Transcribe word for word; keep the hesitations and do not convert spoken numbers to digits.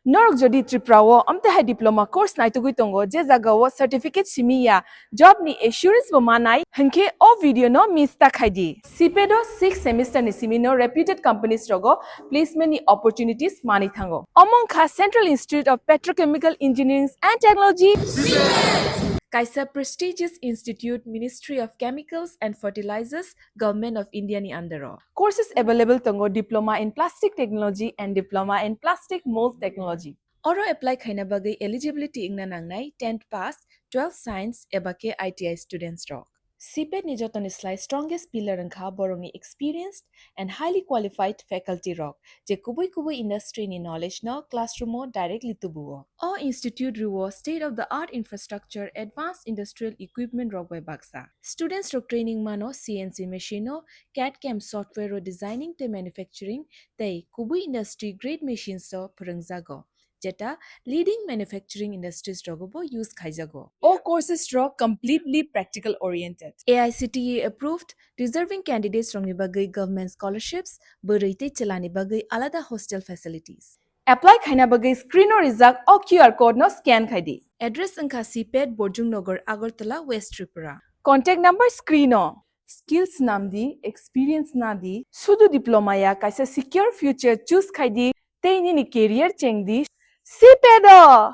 Norok jodi Tripura o amtwi hai diploma course naitugwi tongo, je jaga o certificate simi ya, job ni assurance bo manai, hinkhe o video no miss ta khai di. CPET o six semester ni simi no reputed companies rogo placement ni opportunities manwi thango. Omo wngkha Central Institute of Petrochemical Engineering and Technology, kaisa prestigious institute, Ministry of Chemicals and Fertilizers, Government of India ni under o. Courses available tongo diploma in plastic technology and diploma in plastic mold technology. Oro apply khaina bagwi eligibility wngna nangnai tenth pass, twelve science eba khe I T I students rok. CPET ni jotoni slai strongest pillar wngkha borokni experienced and highly qualified faculty rok, je kubui kubui industry ni knowledge no classroom o directly tubuo. O institute rwo state of the art infrastructure, advanced industrial equipment rok bai baksa. Students rok training mano C N C machine o, CAD/CAM software o designing tei manufacturing, tei kubui industry grade machines o phwrwngjago, jeta leading manufacturing industries rogo bo use khaijago. O courses rok completely practical oriented. A I C T E approved, deserving candidates rokni bagwi government scholarships, bwrwi tei chwlani bagwi alada hostel facilities. Apply khaina bagwi screen o rijak o Q R code no scan khai di. Address wngkha CPET, Borjung Nagar, Agartala, West Tripura. Contact number screen o. Skills nam di, experience na di, sudu diploma ya, kaisa secure future choose khai di, tei nini career cheng di. CPET o!